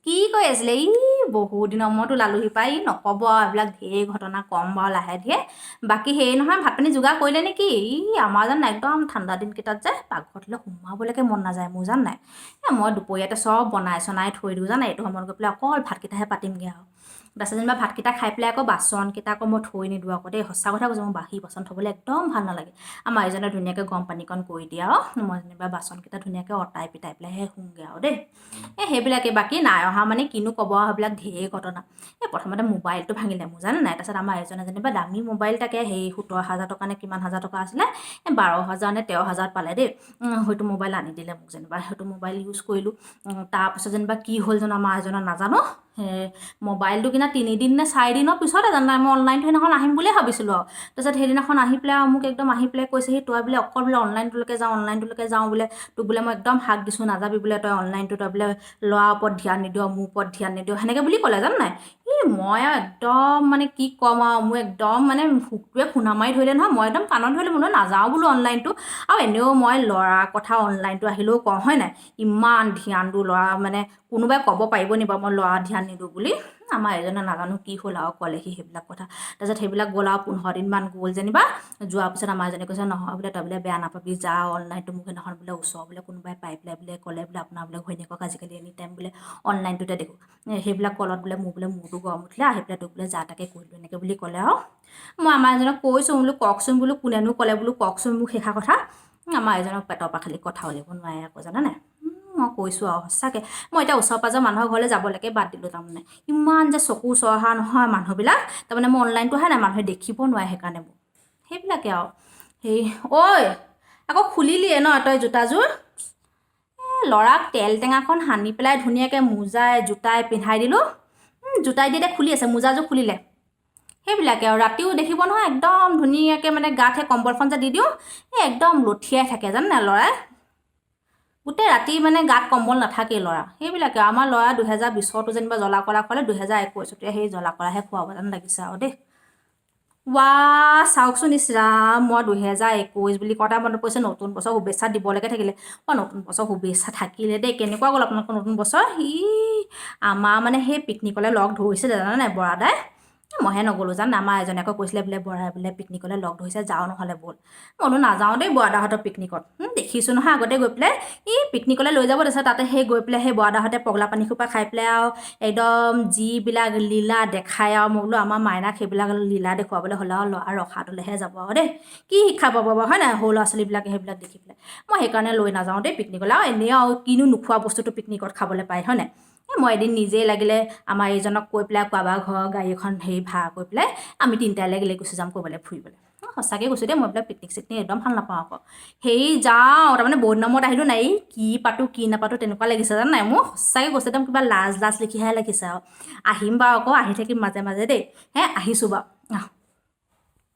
কি কৈ আছিলে? ই বহুত দিনৰ মূৰত ওলালোহি পাই। ই নক'ব আৰু, এইবিলাক ঢেৰ ঘটনা ক'ম বাৰু লাহে ধীৰে। বাকী হেৰি নহয়, ভাত পানী যোগাৰ কৰিলে নেকি? ই আমাৰ জান নাই, একদম ঠাণ্ডা দিনকেইটাত যে পাকঘৰটোলৈ সোমাবলৈকে মন নাযায় মোৰ, জান নাই? এই মই দুপৰীয়াতে চব বনাই চনাই থৈ দিওঁ, জান নাই? এইটো সময়ত গৈ পেলাই অকল ভাতকেইটাহে পাতিমগৈ আৰু। তাৰপিছত যেনিবা ভাতকেইটা খাই পেলাই আকৌ বাচনকেইটা আকৌ মই থৈ নিদিওঁ আকৌ দেই। সঁচা কথা কৈছোঁ, মোৰ বাহী বাচন থ'বলৈ একদম ভাল নালাগে। আমাৰ এজনে ধুনীয়াকৈ গৰম পানীকণ কৰি দিয়ে আৰু মই যেনিবা বাচনকেইটা ধুনীয়াকৈ অঁতাই পিতাই পেলাইহে শুওঁগৈ আৰু দেই। এই সেইবিলাকে। বাকী নাই অহা মানে কিনো ক'ব আৰু, সেইবিলাক ঢেৰ ঘটনা। এই প্ৰথমতে মোবাইলটো ভাঙিলে মোৰ, জানে নাই? তাৰপিছত আমাৰ এজনে যেনিবা দামী মোবাইল তাকে সেই 17 হাজাৰ টকা নে কিমান হাজাৰ টকা আছিলে, এই 12 হাজাৰ নে 13 হাজাৰত পালে দেই। সেইটো মোবাইল আনি দিলে মোক যেনিবা, সেইটো মোবাইল ইউজ কৰিলোঁ। তাৰপিছত যেনিবা কি হ'ল জানো আমাৰ এজনৰ নাজানো, মোবাইলটো কিনা 3 দিন নে 4 দিনৰ পিছতে, জানা নাই, মই অনলাইনটো সেইদিনাখন আহিম বুলিয়ে ভাবিছিলোঁ আৰু। তাৰপিছত সেইদিনাখন আহি পেলাই আৰু মোক একদম আহি পেলাই কৈছেহি, তই বোলে অকল বোলে অনলাইনটোলৈকে যাওঁ, অনলাইনটোলৈকে যাওঁ বোলে, তোক বোলে মই একদম হাক দিছোঁ, নাযাবি বোলে তই অনলাইনটো, তই বোলে ল'ৰাৰ ওপৰত ধ্যান নিদিয়, মোৰ ওপৰত ধ্যান নিদিয়, সেনেকৈ বুলি ক'লে, জান নাই? ই মই আৰু একদম মানে কি ক'ম আৰু, মোৰ একদম মানে সুখটোৱে খুন্দা মাৰি ধৰিলে নহয়। মই একদম কাণত ধৰিলোঁ, বোলো নাযাওঁ বোলো অনলাইনটো। আৰু এনেও মই ল'ৰাৰ কথা অনলাইনটো আহিলেও কওঁ, হয় নাই? ইমান ধ্যান দিওঁ ল'ৰা, মানে কোনোবাই ক'ব পাৰিব নি বাৰু মই ল'ৰা ধ্যান নিদিওঁ বুলি? আমাৰ এজনে নাজানো কি হ'ল আৰু, ক'লেহি সেইবিলাক কথা। তাৰপিছত সেইবিলাক গ'ল আৰু 15 দিনমান গ'ল যেনিবা। যোৱাৰ পিছত আমাৰ এজনে কৈছে, নহয় বোলে, তই বোলে বেয়া নাপাবি, যা অনলাইনটো। মোক সেইদিনাখন বোলে ওচৰ বোলে কোনোবাই পাই পেলাই বোলে ক'লে বোলে, আপোনাৰ বোলে ঘৈণীয়েকক আজিকালি এনি টাইম বোলে অনলাইনটোতে দেখোঁ, সেইবিলাক কলত বোলে মোৰ বোলে মূৰটো গৰম উঠিলে, আহি পেলাই তোক বোলে যা তাকে কৰিলোঁ, এনেকৈ বুলি ক'লে। আৰু মই আমাৰ এজনক কৈছোঁ বোলো, কওকচোন বোলো, কোনেনো ক'লে বোলো, কওকচোন মোক সেইষাৰ কথা। আমাৰ এজনক পেটৰ পৰা খালি কথা উলিয়াব নোৱাৰে আকৌ, জানানে? মই কৈছোঁ আৰু সঁচাকৈ, মই এতিয়া ওচৰ পাজৰ মানুহৰ ঘৰলৈ যাবলৈকে বাদ দিলোঁ। তাৰমানে ইমান যে চকু চৰহা নহয় মানুহবিলাক, তাৰমানে মই অনলাইনটো অহা নাই, মানুহে দেখিব নোৱাৰে সেইকাৰণে মোক। সেইবিলাকে আৰু। সেই ঐ, আকৌ খুলিলিয়ে ন তই জোতাযোৰ? এই ল'ৰাক তেল টেঙাখন সানি পেলাই ধুনীয়াকৈ মোজাই জোতাই পিন্ধাই দিলোঁ। জোতাই দি এতিয়া খুলি আছে, মোজাযোৰ খুলিলে। সেইবিলাকে আৰু। ৰাতিও দেখিব নহয়, একদম ধুনীয়াকৈ মানে গাত সেই কম্বলখন যে দি দিওঁ, এই একদম লঠিয়াই থাকে, জানে নাই ল'ৰাই? গোটেই ৰাতি মানে গাত কম্বল নাথাকেই ল'ৰা। সেইবিলাকে আৰু। আমাৰ ল'ৰা 2020ৰটো যেনিবা জ্বলা কলা খুৱালে, 2021তে সেই জ্বলা কলাহে খুৱাব যেন লাগিছে আৰু দেই। ৱা, চাওকচোন, ইছ ৰাম, মই 2021 বুলি কওঁতে মনত পৰিছে, নতুন বছৰ শুভেচ্ছা দিবলৈকে থাকিলে। অঁ, নতুন বছৰ শুভেচ্ছা থাকিলে দেই। কেনেকুৱা গ'ল আপোনালোকৰ নতুন বছৰ? ই আমাৰ মানে সেই পিকনিকলৈ লগ ধৰিছিলে, জানে নাই, বৰাদাই? মইহে নগ'লোঁ, জান। আমাৰ এজনে আকৌ কৈছিলে বোলে, বৰাই বোলে পিকনিকলৈ লগ ধৰিছে, যাওঁ নহ'লে ব'ল। মই বোলো নাযাওঁ দেই বৰাদাহঁতৰ পিকনিকত। দেখিছোঁ নহয় আগতে গৈ পেলাই, ই পিকনিকলৈ লৈ যাব, তাৰপিছত তাতে সেই গৈ পেলাই সেই বৰাদাহঁতে পগলা পানী সোপা খাই পেলাই আৰু একদম যিবিলাক লীলা দেখায় আৰু। মই বোলো আমাৰ মাইনাক সেইবিলাক লীলা দেখুৱাবলৈ হ'লে আৰু ল'ৰা ৰসাতলেহে যাব আৰু দেই। কি শিক্ষা পাব বাৰু, হয় নাই, সৰু ল'ৰা ছোৱালীবিলাকে সেইবিলাক দেখি পেলাই? মই সেইকাৰণে লৈ নাযাওঁ দেই পিকনিকলৈ। আৰু এনেই আৰু কিনো নোখোৱা বস্তুটো পিকনিকত খাবলৈ পায়, হয় নাই? এই মই এদিন নিজেই লাগিলে আমাৰ এইজনক কৈ পেলাই কাৰোবাৰ ঘৰৰ গাড়ী এখন হেৰি ভাড়া কৰি পেলাই আমি তিনিটাই লাগিলে গুচি যাম ক'ৰবালৈ ফুৰিবলৈ। সঁচাকৈ কৈছোঁ দেই, মই এইবিলাক পিকনিক চিকনিক একদম ভাল নাপাওঁ আকৌ। হেৰি যাওঁ, তাৰমানে বহুত দিনৰ মূৰত আহিলোঁ নাই, এই কি পাতোঁ কি নাপাতোঁ তেনেকুৱা লাগিছে, জান নাই? মোৰ সঁচাকৈ কৈছোঁ, একদম কিবা লাজ লাজ লেখিয়াহে লাগিছে। আৰু আহিম বাৰু, আকৌ আহি থাকিম মাজে মাজে দেই। হে, আহিছোঁ বাৰু।